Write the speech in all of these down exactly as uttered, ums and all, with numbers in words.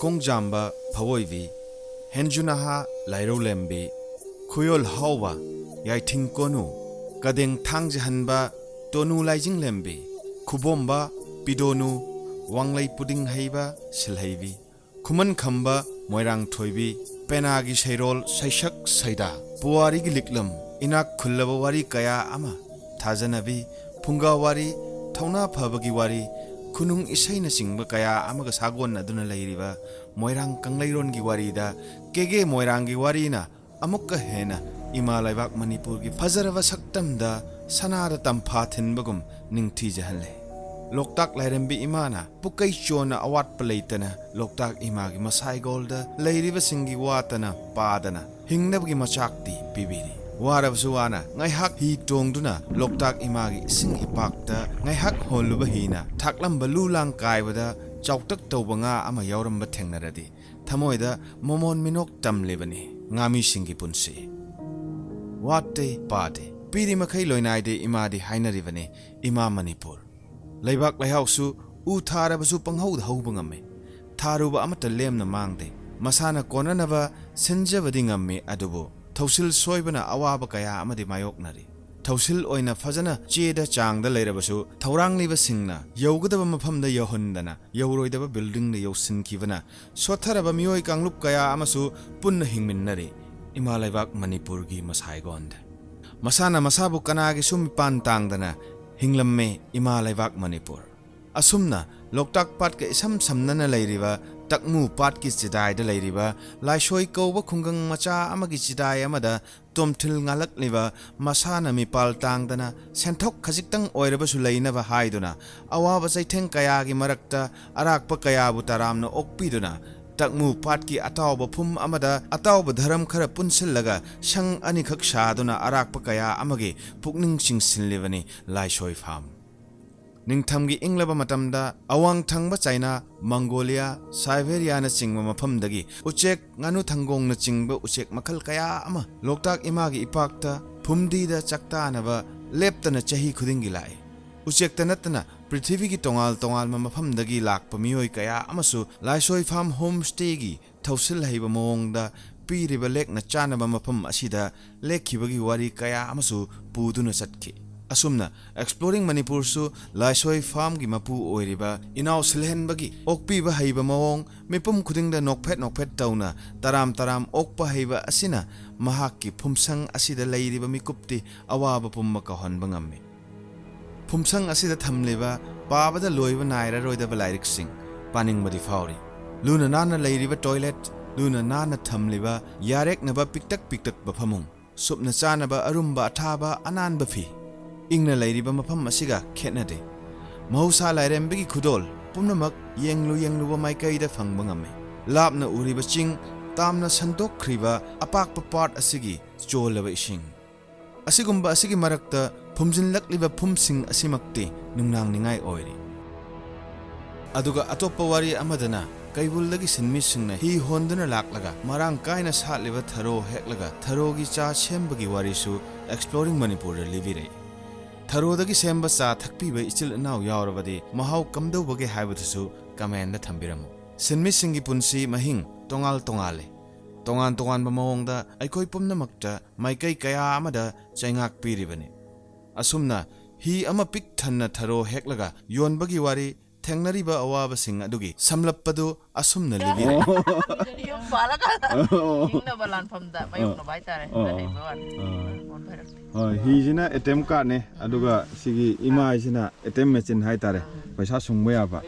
ꯀꯣꯡꯖꯥꯝꯕ ꯐꯋꯣꯏꯕꯤ, ꯍꯦꯟꯖꯨꯅꯍꯥ ꯂꯥꯏꯔꯧꯂꯦꯝꯕꯤ, ꯈꯨꯌꯣꯜ ꯍꯥꯎꯕ ꯌꯥꯏꯊꯤꯡ ꯀꯣꯅꯨ, ꯀꯗꯦꯡ ꯊꯥꯡꯖꯍꯟꯕ ꯇꯣꯅꯨ ꯂꯥꯏꯖꯤꯡꯂꯦꯝꯕꯤ, ꯈꯨꯕꯣꯝꯕ ꯄꯤꯗꯣꯅꯨ, ꯋꯥꯡꯂꯩ ꯄꯨꯗꯤꯡ ꯍꯩꯕ ꯁꯤꯜꯍꯩꯕꯤ, ꯈꯨꯃꯟ ꯈꯝꯕ ꯃꯣꯏꯔꯥꯡ ꯊꯣꯏꯕꯤ, ꯄꯦꯅꯥꯒꯤ ꯁꯩꯔꯣꯜ ꯁꯩꯁꯛ ꯁꯩꯗꯥ, ꯄꯨꯋꯥꯔꯤꯒꯤ ꯂꯤꯛꯂꯝ, ꯏꯅꯥꯛ ꯈꯨꯜꯂꯕ ꯋꯥꯔꯤ ꯀꯌꯥ ꯑꯃ, ꯊꯥꯖꯅꯕꯤ, ꯐꯨꯡꯒꯥ ꯋꯥꯔꯤ, ꯊꯧꯅꯥ ꯐꯕꯒꯤ ꯋꯥꯔꯤ, ꯈꯨꯅꯨꯡ ꯏꯁꯩꯅꯆꯤꯡꯕ ꯀꯌꯥ ꯑꯃꯒ ꯁꯥꯒꯣꯟꯅꯗꯨꯅ ꯂꯩꯔꯤꯕ ꯃꯣꯏꯔꯥꯡ ꯀꯪꯂꯩꯔꯣꯟꯒꯤ ꯋꯥꯔꯤꯗ ꯀꯦꯒꯦ ꯃꯣꯏꯔꯥꯡꯒꯤ ꯋꯥꯔꯤꯅ ꯑꯃꯨꯛꯀ ꯍꯦꯟꯅ ꯏꯃꯥ ꯂꯩꯕꯥꯛ ꯃꯅꯤꯄꯨꯔꯒꯤ ꯐꯖꯔꯕ ꯁꯛꯇꯝꯗ ꯁꯅꯥꯗ ꯇꯝꯐꯥ ꯊꯤꯟꯕꯒꯨꯝ ꯅꯤꯡꯊꯤꯖꯍꯜꯂꯦ꯫ ꯂꯣꯛꯇꯥꯛ ꯂꯥꯏꯔꯦꯝꯕꯤ ꯏꯃꯥꯅ ꯄꯨꯀꯩ ꯆꯣꯟꯅ ꯑꯋꯥꯠꯄ ꯂꯩꯇꯅ ꯂꯣꯛꯇꯥꯛ ꯏꯃꯥꯒꯤ ꯃꯁꯥꯏꯒꯣꯜꯗ ꯂꯩꯔꯤꯕꯁꯤꯡꯒꯤ ꯋꯥꯠꯇꯅ ꯄꯥꯗꯅ ꯍꯤꯡꯅꯕꯒꯤ ꯃꯆꯥꯛꯇꯤ ꯄꯤꯕꯤꯔꯤ꯫ ꯋꯥꯔꯕꯁꯨ ꯋꯥꯅ ꯉꯥꯏꯍꯥꯛ ꯍꯤ ꯇꯣꯡꯗꯨꯅ ꯂꯣꯛꯇꯥꯛ ꯏꯃꯥꯒꯤ ꯏꯁꯤꯡ ꯏꯄꯥꯛꯇ ꯉꯥꯏꯍꯥꯛ ꯍꯣꯜꯂꯨꯕ ꯍꯤꯅ ꯊꯥꯛꯂꯝꯕ ꯂꯨ ꯂꯥꯡ ꯀꯥꯏꯕꯗ ꯆꯥꯎꯇꯛ ꯇꯧꯕ ꯉꯥ ꯑꯃ ꯌꯥꯎꯔꯝꯕ ꯊꯦꯡꯅꯔꯗꯤ ꯊꯃꯣꯏꯗ ꯃꯣꯃꯣꯟ ꯃꯤꯅꯣꯛ ꯇꯝꯂꯤꯕꯅꯤ ꯉꯥꯃꯤꯁꯤꯡꯒꯤ ꯄꯨꯟꯁꯤ꯫ ꯋꯥꯠꯇꯦ ꯄꯥꯗꯦ, ꯄꯤꯔꯤ ꯃꯈꯩ ꯂꯣꯏꯅꯥꯏꯗꯦ ꯏꯃꯥꯗꯤ ꯍꯥꯏꯅꯔꯤꯕꯅꯤ ꯏꯃꯥ ꯃꯅꯤꯄꯨꯔ꯫ ꯂꯩꯕꯥꯛ ꯂꯩꯍꯥꯎꯁꯨ ꯎ ꯊꯥꯔꯕꯁꯨ ꯄꯪꯍꯧꯗ ꯍꯧꯕ ꯉꯝꯃꯤ꯫ ꯊꯥꯔꯨꯕ ꯑꯃꯠꯇ ꯂꯦꯝꯅ ꯃꯥꯡꯗꯦ꯫ ꯃꯁꯥꯅ ꯀꯣꯟꯅꯅꯕ ꯁꯤꯟꯖꯕꯗꯤ ꯉꯝꯃꯤ, ꯑꯗꯨꯕꯨ ꯊꯧꯁꯤꯜ ꯁꯣꯏꯕꯅ ꯑꯋꯥꯕ ꯀꯌꯥ ꯑꯃꯗꯤ ꯃꯥꯌꯣꯛꯅꯔꯤ꯫ ꯊꯧꯁꯤꯜ ꯑꯣꯏꯅ ꯐꯖꯅ ꯆꯦꯗ ꯆꯥꯡꯗ ꯂꯩꯔꯕꯁꯨ ꯊꯧꯔꯥꯡꯂꯤꯕꯁꯤꯡꯅ ꯌꯧꯒꯗꯕ ꯃꯐꯝꯗ ꯌꯧꯍꯟꯗꯅ ꯌꯧꯔꯣꯏꯗꯕ ꯕꯤꯜꯗꯤꯡꯗ ꯌꯧꯁꯤꯟꯈꯤꯕꯅ ꯁꯣꯠꯊꯔꯕ ꯃꯤꯑꯣꯏ ꯀꯥꯡꯂꯨꯞ ꯀꯌꯥ ꯑꯃꯁꯨ ꯄꯨꯟꯅ ꯍꯤꯡꯃꯤꯟꯅꯔꯤ ꯏꯃꯥ ꯂꯩꯕꯥꯛ ꯃꯅꯤꯄꯨꯔꯒꯤ ꯃꯁꯥꯏꯒꯣꯟꯗ꯫ ꯃꯁꯥꯅ ꯃꯁꯥꯕꯨ ꯀꯅꯥꯒꯤꯁꯨ ꯃꯤꯄꯥꯟ ꯇꯥꯡꯗꯅ ꯍꯤꯡꯂꯝꯃꯤ ꯏꯃꯥ ꯂꯩꯕꯥꯛ ꯃꯅꯤꯄꯨꯔ꯫ ꯑꯁꯨꯝꯅ ꯂꯣꯛꯇꯥꯛ ꯄꯥꯠꯀ ꯏꯁꯝ ꯁꯝꯅꯅ ꯂꯩꯔꯤꯕ ꯇꯛꯃꯨ ꯄꯥꯠꯀꯤ ꯆꯤꯗꯥꯏꯗ ꯂꯩꯔꯤꯕ ꯂꯥꯏꯁꯣꯏ ꯀꯧꯕ ꯈꯨꯡꯒꯪ ꯃꯆꯥ ꯑꯃꯒꯤ ꯆꯤꯗꯥꯏ ꯑꯃꯗ ꯇꯣꯝꯊꯤꯜ ꯉꯥꯜꯂꯛꯂꯤꯕ ꯃꯁꯥꯅ ꯃꯤꯄꯥꯜ ꯇꯥꯡꯗꯅ ꯁꯦꯟꯊꯣꯛ ꯈꯖꯤꯛꯇꯪ ꯑꯣꯏꯔꯕꯁꯨ ꯂꯩꯅꯕ ꯍꯥꯏꯗꯨꯅ ꯑꯋꯥꯕ ꯆꯩꯊꯦꯡ ꯀꯌꯥꯒꯤ ꯃꯔꯛꯇ ꯑꯔꯥꯛꯄ ꯀꯌꯥꯕꯨ ꯇꯔꯥꯝꯅ ꯑꯣꯛꯄꯤꯗꯨꯅ ꯇꯛꯃꯨ ꯄꯥꯠꯀꯤ ꯑꯇꯥꯎꯕ ꯐꯨꯝ ꯑꯃꯗ ꯑꯇꯥꯎꯕ ꯙꯔꯝ ꯈꯔ ꯄꯨꯟꯁꯤꯜꯂꯒ ꯁꯪ ꯑꯅꯤꯈꯛ ꯁꯥꯗꯨꯅ ꯑꯔꯥꯛꯄ ꯀꯌꯥ ꯑꯃꯒꯤ ꯄꯨꯛꯅꯤꯡ ꯆꯤꯡꯁꯤꯜꯂꯤꯕꯅꯤ ꯂꯥꯏꯁꯣꯏ ꯐꯥꯝ꯫ ꯅꯤꯡꯊꯝꯒꯤ ꯏꯪꯂꯕ ꯃꯇꯝꯗ ꯑꯋꯥꯡ ꯊꯪꯕ ꯆꯥꯏꯅꯥ, ꯃꯪꯒꯣꯂꯤꯌꯥ, ꯁꯥꯏꯕꯦꯔꯤꯌꯥꯅꯆꯤꯡꯕ ꯃꯐꯝꯗꯒꯤ ꯎꯆꯦꯛ, ꯉꯥꯅꯨ ꯊꯪꯒꯣꯡꯅꯆꯤꯡꯕ ꯎꯆꯦꯛ ꯃꯈꯜ ꯀꯌꯥ ꯑꯃ ꯂꯣꯛꯇꯥꯛ ꯏꯃꯥꯒꯤ ꯏꯄꯥꯛꯇ ꯐꯨꯝꯗꯤꯗ ꯆꯥꯛꯇꯥꯅꯕ ꯂꯦꯞꯇꯅ ꯆꯍꯤ ꯈꯨꯗꯤꯡꯒꯤ ꯂꯥꯛꯏ꯫ ꯎꯆꯦꯛꯇ ꯅꯠꯇꯅ ꯄ꯭ꯔꯤꯊꯤꯕꯤꯒꯤ ꯇꯣꯉꯥꯜ ꯇꯣꯉꯥꯟꯕ ꯃꯐꯝꯗꯒꯤ ꯂꯥꯛꯄ ꯃꯤꯑꯣꯏ ꯀꯌꯥ ꯑꯃꯁꯨ ꯂꯥꯏꯁꯣꯏ ꯐꯥꯝ ꯍꯣꯝ ꯁ꯭ꯇꯦꯒꯤ ꯊꯧꯁꯤꯜ ꯍꯩꯕ ꯃꯑꯣꯡꯗ ꯄꯤꯔꯤꯕ ꯂꯦꯛꯅ ꯆꯥꯅꯕ ꯃꯐꯝ ꯑꯁꯤꯗ ꯂꯦꯛꯈꯤꯕꯒꯤ ꯋꯥꯔꯤ ꯀꯌꯥ ꯑꯃꯁꯨ ꯄꯨꯗꯨꯅ ꯆꯠꯈꯤ꯫ ꯑꯁꯨꯝꯅ ꯑꯦꯛꯁꯄ꯭ꯂꯣꯔꯤꯡ ꯃꯅꯤꯄꯨꯔꯁꯨ ꯂꯥꯏꯁꯣꯏ ꯐꯥꯝꯒꯤ ꯃꯄꯨ ꯑꯣꯏꯔꯤꯕ ꯏꯅꯥꯎ ꯁꯤꯜꯍꯦꯟꯕꯒꯤ ꯑꯣꯛꯄꯤꯕ ꯍꯩꯕ ꯃꯑꯣꯡ, ꯃꯤꯄꯨꯝ ꯈꯨꯗꯤꯡꯗ ꯅꯣꯛꯐꯦꯠ ꯅꯣꯛꯐꯦꯠ ꯇꯧꯅ ꯇꯔꯥꯝ ꯇꯔꯥꯝ ꯑꯣꯛꯄ ꯍꯩꯕ ꯑꯁꯤꯅ ꯃꯍꯥꯛꯀꯤ ꯐꯨꯝꯁꯪ ꯑꯁꯤꯗ ꯂꯩꯔꯤꯕ ꯃꯤꯀꯨꯞꯇꯤ ꯑꯋꯥꯕ ꯄꯨꯝꯕ ꯀꯥꯎꯍꯟꯕ ꯉꯝꯃꯤ꯫ ꯐꯨꯝꯁꯪ ꯑꯁꯤꯗ ꯊꯝꯂꯤꯕ ꯄꯥꯕꯗ ꯂꯣꯏꯕ ꯅꯥꯏꯔꯔꯣꯏꯗꯕ ꯂꯥꯏꯔꯤꯛꯁꯤꯡ ꯄꯥꯅꯤꯡꯕꯗꯤ ꯐꯥꯎꯔꯤ꯫ ꯂꯨꯅ ꯅꯥꯟꯅ ꯂꯩꯔꯤꯕ ꯇꯣꯏꯂꯦꯠ, ꯂꯨꯅ ꯅꯥꯟꯅ ꯊꯝꯂꯤꯕ ꯌꯥꯔꯦꯛꯅꯕ ꯄꯤꯛꯇꯛ ꯄꯤꯛꯇꯛꯄ ꯐꯃꯨꯡ, ꯁꯨꯞꯅ ꯆꯥꯅꯕ ꯑꯔꯨꯝꯕ ꯑꯊꯥꯕ ꯑꯅꯥꯟꯕ ꯐꯤ꯫ ꯏꯪꯅ ꯂꯩꯔꯤꯕ ꯃꯐꯝ ꯑꯁꯤꯒ ꯈꯦꯠꯅꯗꯦ꯫ ꯃꯍꯧꯁꯥ ꯂꯥꯏꯔꯦꯝꯕꯤꯒꯤ ꯈꯨꯗꯣꯜ ꯄꯨꯝꯅꯃꯛ ꯌꯦꯡꯂꯨ ꯌꯦꯡꯂꯨꯕ ꯃꯥꯏꯀꯩꯗ ꯐꯪꯕ ꯉꯝꯃꯤ꯫ ꯂꯥꯞꯅ ꯎꯔꯤꯕ ꯆꯤꯡ, ꯇꯥꯝꯅ ꯁꯟꯗꯣꯛꯈ꯭ꯔꯤꯕ ꯑꯄꯥꯛꯄ ꯄꯥꯠ ꯑꯁꯤꯒꯤ ꯆꯣꯜꯂꯕ ꯏꯁꯤꯡ꯫ ꯑꯁꯤꯒꯨꯝꯕ ꯑꯁꯤꯒꯤ ꯃꯔꯛꯇ ꯐꯨꯝꯖꯤꯜꯂꯛꯂꯤꯕ ꯐꯨꯝꯁꯤꯡ ꯑꯁꯤꯃꯛꯇꯤ ꯅꯨꯡꯅꯥꯡꯅꯤꯡꯉꯥꯏ ꯑꯣꯏꯔꯤ꯫ ꯑꯗꯨꯒ ꯑꯇꯣꯞꯄ ꯋꯥꯔꯤ ꯑꯃꯗꯅ ꯀꯩꯕꯨꯜꯗꯒꯤ ꯁꯤꯟꯃꯤꯁꯤꯡꯅ ꯍꯤ ꯍꯣꯟꯗꯨꯅ ꯂꯥꯛꯂꯒ ꯃꯔꯥꯡ ꯀꯥꯏꯅ ꯁꯥꯠꯂꯤꯕ ꯊꯔꯣ ꯍꯦꯛꯂꯒ ꯊꯔꯣꯒꯤ ꯆꯥ ꯁꯦꯝꯕꯒꯤ ꯋꯥꯔꯤꯁꯨ ꯑꯦꯛꯁꯄ꯭ꯂꯣꯔꯤꯡ ꯃꯅꯤꯄꯨꯔꯗ ꯂꯤꯕꯤꯔꯛꯏ꯫ ꯊꯔꯣꯗꯒꯤ ꯁꯦꯝꯕ ꯆꯥ ꯊꯛꯄꯤꯕ ꯏꯆꯤꯜ ꯏꯅꯥꯎ ꯌꯥꯎꯔꯕꯗꯤ ꯃꯍꯥꯎ ꯀꯝꯗꯧꯕꯒꯦ ꯍꯥꯏꯕꯗꯨꯁꯨ ꯀꯃꯦꯟꯗ ꯊꯝꯕꯤꯔꯝꯃꯨ꯫ ꯁꯤꯟꯃꯤꯁꯤꯡꯒꯤ ꯄꯨꯟꯁꯤ ꯃꯍꯤꯡ ꯇꯣꯉꯥꯟ ꯇꯣꯉꯥꯜꯂꯤ꯫ ꯇꯣꯉꯥꯟ ꯇꯣꯉꯥꯟꯕ ꯃꯑꯣꯡꯗ ꯑꯩꯈꯣꯏ ꯄꯨꯝꯅꯃꯛꯇ ꯃꯥꯏꯀꯩ ꯀꯌꯥ ꯑꯃꯗ ꯆꯩꯉꯥꯛ ꯄꯤꯔꯤꯕꯅꯤ꯫ ꯑꯁꯨꯝꯅ ꯍꯤ ꯑꯃ ꯄꯤꯛ ꯊꯟꯅ ꯊꯔꯣ ꯍꯦꯛꯂꯒ ꯌꯣꯟꯕꯒꯤ ꯋꯥꯔꯤ, ꯊꯦꯡꯅꯔꯤꯕ ꯑꯋꯥꯕꯁꯤꯡ ꯑꯗꯨꯒꯤ ꯁꯝꯂꯞꯄꯗꯨ ꯑꯁꯨꯝꯅ ꯂꯤꯕꯤꯔꯦ꯫ ꯌꯨꯝ ꯄꯥꯜꯂꯀꯥꯟꯗ ꯍꯤꯡꯅꯕ ꯂꯥꯟꯐꯝꯗ ꯃꯥꯌꯣꯛꯅꯕ ꯍꯥꯏꯇꯥꯔꯦ꯫ ꯂꯩꯕ ꯋꯥꯅꯤ꯫ ꯍꯣꯏ, ꯍꯤꯁꯤꯅ ꯑꯦ ꯇꯤ ꯑꯦꯝ ꯀꯥꯔꯠꯅꯦ, ꯑꯗꯨꯒ ꯁꯤꯒꯤ ꯏꯃꯥꯏꯁꯤꯅ ꯑꯦ ꯇꯤ ꯑꯦꯝ ꯃꯦꯆꯤꯟ ꯍꯥꯏꯇꯥꯔꯦ, ꯄꯩꯁꯥ ꯁꯨꯡꯕ ꯌꯥꯕ꯫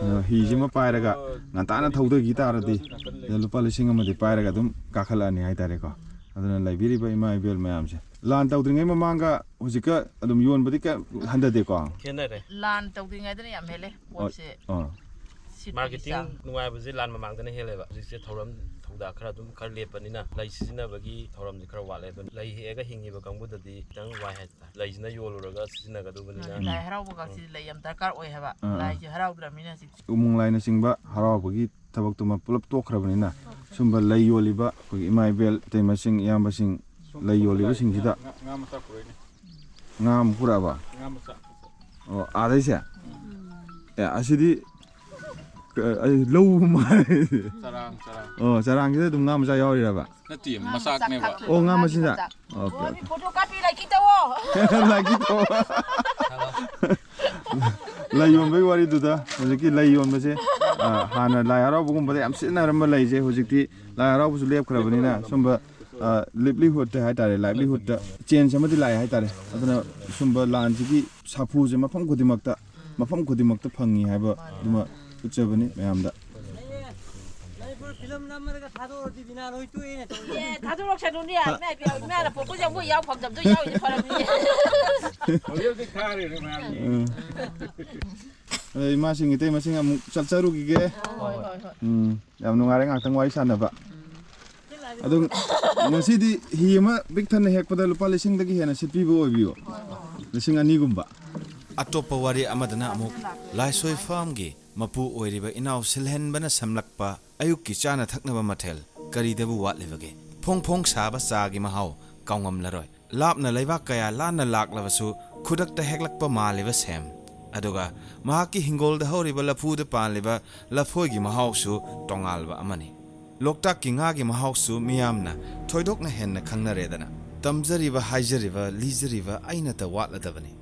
ꯑꯗꯣ ꯍꯤꯁꯤꯃ ꯄꯥꯏꯔꯒ ꯉꯟꯇꯥꯅ ꯊꯧꯗꯈꯤ ꯇꯥꯔꯗꯤ ꯁꯤꯗ ꯂꯨꯄꯥ ꯂꯤꯁꯤꯡ ꯑꯃꯗꯤ ꯄꯥꯏꯔꯒ ꯑꯗꯨꯝ ꯀꯥꯈꯠꯂꯛꯑꯅꯤ ꯍꯥꯏꯇꯥꯔꯦꯀꯣ꯫ ꯑꯗꯨꯅ ꯂꯩꯕꯤꯔꯤꯕ ꯏꯃꯥ ꯏꯕꯦꯜ ꯃꯌꯥꯝꯁꯦ, ꯂꯥꯟ ꯇꯧꯗ꯭ꯔꯤꯉꯩ ꯃꯃꯥꯡꯒ ꯍꯧꯖꯤꯛꯀ ꯑꯗꯨꯝ ꯌꯣꯟꯕꯗꯤ ꯀꯌꯥ ꯍꯟꯊꯗꯦꯀꯣ? ꯈꯦꯠꯅꯔꯦ꯫ ꯂꯥꯟ ꯇꯧꯗ꯭ꯔꯤꯉꯩꯗꯅ ꯌꯥꯝ ꯍꯦꯜꯂꯦ ꯄꯣꯠꯁꯦ꯫ ꯑꯥ꯫ ꯁꯤꯠꯄꯒꯤ ꯃꯥꯔꯀꯦꯇꯤꯡ ꯆꯥꯡ꯫ ꯅꯨꯡꯉꯥꯏꯕꯁꯦ ꯂꯥꯟ ꯃꯃꯥꯡꯗꯅ ꯍꯦꯜꯂꯦꯕ꯫ ꯍꯧꯖꯤꯛꯁꯦ ꯊꯧꯔꯝ ꯊꯧꯗꯥ ꯈꯔ ꯑꯗꯨꯝ ꯈꯔ ꯂꯦꯞꯄꯅꯤꯅ ꯂꯩ ꯁꯤꯖꯤꯟꯅꯕꯒꯤ ꯊꯧꯔꯝꯁꯦ ꯈꯔ ꯋꯥꯠꯂꯦ꯫ ꯑꯗꯨꯅ ꯂꯩ ꯍꯦꯛꯑꯒ ꯍꯤꯡꯉꯤꯕ ꯀꯥꯡꯕꯨꯗꯗꯤ ꯈꯤꯇꯪ ꯋꯥꯏ ꯍꯥꯏꯇꯥꯔꯦ꯫ ꯂꯩꯁꯤꯅ ꯌꯣꯜꯂꯨꯔꯒ ꯁꯤꯖꯤꯟꯅꯒꯗꯧꯕꯅꯤꯅ꯫ ꯂꯥꯏ ꯍꯔꯥꯎꯕꯒꯁꯤꯗꯤ ꯂꯩ ꯌꯥꯝ ꯗꯔꯀꯥꯔ ꯑꯣꯏ ꯍꯥꯏꯕ꯫ ꯑꯥ, ꯑꯥ꯫ ꯂꯥꯏꯁꯦ ꯍꯔꯥꯎꯗ꯭ꯔꯕꯅꯤꯅ ꯍꯧꯖꯤꯛ꯫ ꯎꯃꯪ ꯂꯥꯏꯅꯆꯤꯡꯕ ꯍꯔꯥꯎꯕꯒꯤ ꯊꯕꯛꯇꯨꯃ ꯄꯨꯂꯞ ꯇꯣꯛꯈ꯭ꯔꯕꯅꯤꯅ ꯁꯨꯝꯕ ꯂꯩ ꯌꯣꯜꯂꯤꯕ ꯑꯩꯈꯣꯏꯒꯤ ꯏꯃꯥ ꯏꯕꯦꯜ ꯏꯇꯩꯃꯁꯤꯡ ꯏꯌꯥꯝꯕꯁꯤꯡ ꯂꯩ ꯌꯣꯜꯂꯤꯕꯁꯤꯡꯁꯤꯗ ꯉꯥ ꯉꯥ ꯃꯆꯥ ꯄꯨꯔꯛꯏꯅꯦ꯫ ꯉꯥ ꯑꯃ ꯄꯨꯔꯛꯑꯕ? ꯉꯥ ꯃꯆꯥ꯫ ꯑꯣ, ꯑꯥꯗꯩꯁꯦ? ꯑꯦ, ꯑꯁꯤꯗꯤ ꯀ-, ꯑꯩ ꯂꯧ ꯃꯥꯜꯂꯦ꯫ ꯆꯔꯥꯡ, ꯆꯔꯥꯡ꯫ ꯑꯣ, ꯆꯔꯥꯡꯁꯤꯗ ꯑꯗꯨꯝ ꯉꯥ ꯃꯆꯥ ꯌꯥꯎꯔꯤꯔꯕ? ꯅꯠꯇꯦ, ꯃꯆꯥꯛꯅꯦꯕ꯫ ꯑꯣ, ꯉꯥ ꯃꯆꯤꯟꯖꯥꯛ꯫ Okay, okay. ꯐꯣꯇꯣ ꯀꯥꯞꯄꯤ ꯂꯩꯈꯤ ꯇꯧꯑꯣ꯫ ꯂꯩꯈꯤ ꯇꯧꯑꯣ꯫ ꯂꯩ ꯌꯣꯟꯕꯒꯤ ꯋꯥꯔꯤꯗꯨꯗ, ꯍꯧꯖꯤꯛꯀꯤ ꯂꯩ ꯌꯣꯟꯕꯁꯦ, ꯑ, ꯍꯥꯟꯅ ꯂꯥꯏ ꯍꯔꯥꯎꯕꯒꯨꯝꯕꯗ ꯌꯥꯝ ꯁꯤꯖꯤꯟꯅꯔꯝꯕ ꯂꯩꯁꯦ, ꯍꯧꯖꯤꯛꯇꯤ ꯂꯥꯏ ꯍꯔꯥꯎꯕꯁꯨ ꯂꯦꯞꯈ꯭ꯔꯕꯅꯤꯅ, ꯁꯨꯝꯕ, ꯑ, livelihoodꯇ ꯍꯥꯏꯇꯥꯔꯦ, livelihoodꯇ change ꯑꯃꯗꯤ ꯂꯥꯛꯑꯦ ꯍꯥꯏꯇꯥꯔꯦ꯫ ꯑꯗꯨꯅ ꯁꯨꯝꯕ ꯂꯥꯟꯁꯤꯒꯤ ꯁꯥꯐꯨꯁꯦ ꯃꯐꯝ ꯈꯨꯗꯤꯡꯃꯛꯇ, ꯃꯐꯝ ꯈꯨꯗꯤꯡꯃꯛꯇ ꯐꯪꯉꯤ ꯍꯥꯏꯕ ꯑꯗꯨꯃ ꯎꯠꯆꯕꯅꯤ ꯃꯌꯥꯝꯗ꯫ ꯃꯅꯤꯄꯨꯔ ꯐꯤꯂꯝ ꯅꯝꯃꯒ ꯊꯥꯗꯣꯛꯑꯗꯤ ꯕꯤꯅꯥ ꯂꯣꯏ ꯇꯣꯛꯑꯦꯅꯦ ꯇꯧꯔꯤꯁꯦ꯫ ꯑꯦ, ꯊꯥꯗꯣꯔꯛꯁꯅꯨꯅꯦ, ꯏꯃꯥ ꯏꯕꯦꯝ, ꯏꯃꯥꯅ ꯄꯣꯛꯄꯁꯦ ꯑꯃꯨꯛ ꯌꯥꯎ ꯐꯪꯗꯕꯗꯣ ꯌꯥꯎꯔꯤꯁꯦ ꯐꯔꯕꯅꯤ꯫ ꯍꯧꯖꯤꯛ ꯍꯧꯖꯤꯛ ꯊꯥꯔꯤꯅꯦ ꯃꯌꯥꯝ꯫ ꯎꯝ꯫ ꯑꯗꯣ ꯏꯃꯥꯁꯤꯡ, ꯏꯇꯩꯃꯁꯤꯡ ꯑꯃꯨꯛ ꯆꯠꯆꯔꯨꯈꯤꯒꯦ꯫ ꯍꯣꯏ, ꯍꯣꯏ, ꯍꯣꯏ꯫ ꯎꯝ, ꯌꯥꯝ ꯅꯨꯡꯉꯥꯏꯔꯦ ꯉꯥꯏꯍꯥꯛꯇꯪ ꯋꯥꯔꯤ ꯁꯥꯟꯅꯕ꯫ ꯑꯗꯣ ꯉꯁꯤꯗꯤ ꯍꯤ ꯑꯃ ꯄꯤꯛ ꯊꯟꯅ ꯍꯦꯛꯄꯗ ꯂꯨꯄꯥ ꯂꯤꯁꯤꯡꯗꯒꯤ ꯍꯦꯟꯅ ꯁꯤꯠꯄꯤꯕ ꯑꯣꯏꯕꯤꯌꯣ꯫ ꯂꯤꯁꯤꯡ ꯑꯅꯤꯒꯨꯝꯕ꯫ ꯑꯇꯣꯞꯄ ꯋꯥꯔꯤ ꯑꯃꯗꯅ ꯑꯃꯨꯛ ꯂꯥꯏꯁꯣꯏ ꯐꯥꯝꯒꯤ ꯃꯄꯨ ꯑꯣꯏꯔꯤꯕ ꯏꯅꯥꯎ ꯁꯤꯜꯍꯦꯟꯕꯅ ꯁꯦꯝꯂꯛꯄ ꯑꯌꯨꯛꯀꯤ ꯆꯥꯅ ꯊꯛꯅꯕ ꯃꯊꯦꯜ ꯀꯔꯤꯗꯕꯨ ꯋꯥꯠꯂꯤꯕꯒꯦ? ꯐꯣꯡ ꯐꯣꯡ ꯁꯥꯕ ꯆꯥꯒꯤ ꯃꯍꯥꯎ ꯀꯥꯎꯉꯝꯂꯔꯣꯏ꯫ ꯂꯥꯞꯅ ꯂꯩꯕꯥꯛ ꯀꯌꯥ ꯂꯥꯟꯅ ꯂꯥꯛꯂꯕꯁꯨ ꯈꯨꯗꯛꯇ ꯍꯦꯛꯂꯛꯄ ꯃꯥꯜꯂꯤꯕ ꯁꯦꯝ, ꯑꯗꯨꯒ ꯃꯍꯥꯛꯀꯤ ꯍꯤꯡꯒꯣꯜꯗ ꯍꯧꯔꯤꯕ ꯂꯐꯨꯗ ꯄꯥꯜꯂꯤꯕ ꯂꯐꯣꯏꯒꯤ ꯃꯍꯥꯎꯁꯨ ꯇꯣꯉꯥꯟꯕ ꯑꯃꯅꯤ꯫ ꯂꯣꯛꯇꯥꯛꯀꯤ ꯉꯥꯒꯤ ꯃꯍꯥꯎꯁꯨ ꯃꯤꯌꯥꯝꯅ ꯊꯣꯏꯗꯣꯛꯅ ꯍꯦꯟꯅ ꯈꯪꯅꯔꯦꯗꯅ꯫ ꯇꯝꯖꯔꯤꯕ, ꯍꯥꯏꯖꯔꯤꯕ, ꯂꯤꯖꯔꯤꯕ ꯑꯩꯅꯇ ꯋꯥꯠꯂꯗꯕꯅꯤ꯫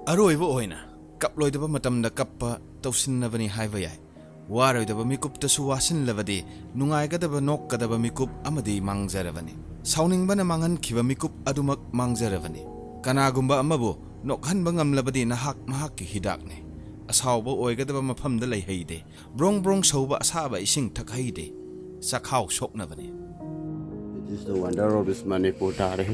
ꯑꯔꯣꯏꯕ ꯑꯣꯏꯅ, ꯀꯞꯂꯣꯏꯗꯕ ꯃꯇꯝꯗ ꯀꯞꯄ ꯇꯧꯁꯤꯟꯅꯕꯅꯤ ꯍꯥꯏꯕ ꯌꯥꯏ꯫ ꯋꯥꯔꯣꯏꯗꯕ ꯃꯤꯀꯨꯞꯇꯁꯨ ꯋꯥꯁꯤꯟꯂꯕꯗꯤ ꯅꯨꯡꯉꯥꯏꯒꯗꯕ ꯅꯣꯛꯀꯗꯕ ꯃꯤꯀꯨꯞ ꯑꯃꯗꯤ ꯃꯥꯡꯖꯔꯕꯅꯤ꯫ ꯁꯥꯎꯅꯤꯡꯕꯅ ꯃꯥꯡꯍꯟꯈꯤꯕ ꯃꯤꯀꯨꯞ ꯑꯗꯨꯃꯛ ꯃꯥꯡꯖꯔꯕꯅꯤ꯫ ꯀꯅꯥꯒꯨꯝꯕ ꯑꯃꯕꯨ ꯅꯣꯛꯍꯟꯕ ꯉꯝꯂꯕꯗꯤ ꯅꯍꯥꯛ ꯃꯍꯥꯛꯀꯤ ꯍꯤꯗꯥꯛꯅꯤ꯫ ꯑꯁꯥꯎꯕ ꯑꯣꯏꯒꯗꯕ ꯃꯐꯝꯗ ꯂꯩꯍꯩꯗꯦ꯫ ꯕ꯭ꯔꯣꯡ ꯕ꯭ꯔꯣꯡ ꯁꯧꯕ ꯑꯁꯥꯕ ꯏꯁꯤꯡ ꯊꯛꯍꯩꯗꯦ꯫ ꯆꯥꯛꯈꯥꯎ ꯁꯣꯛꯅꯕꯅꯤ꯫ It is the wonder of this Manipur ꯇꯥꯔꯦ꯫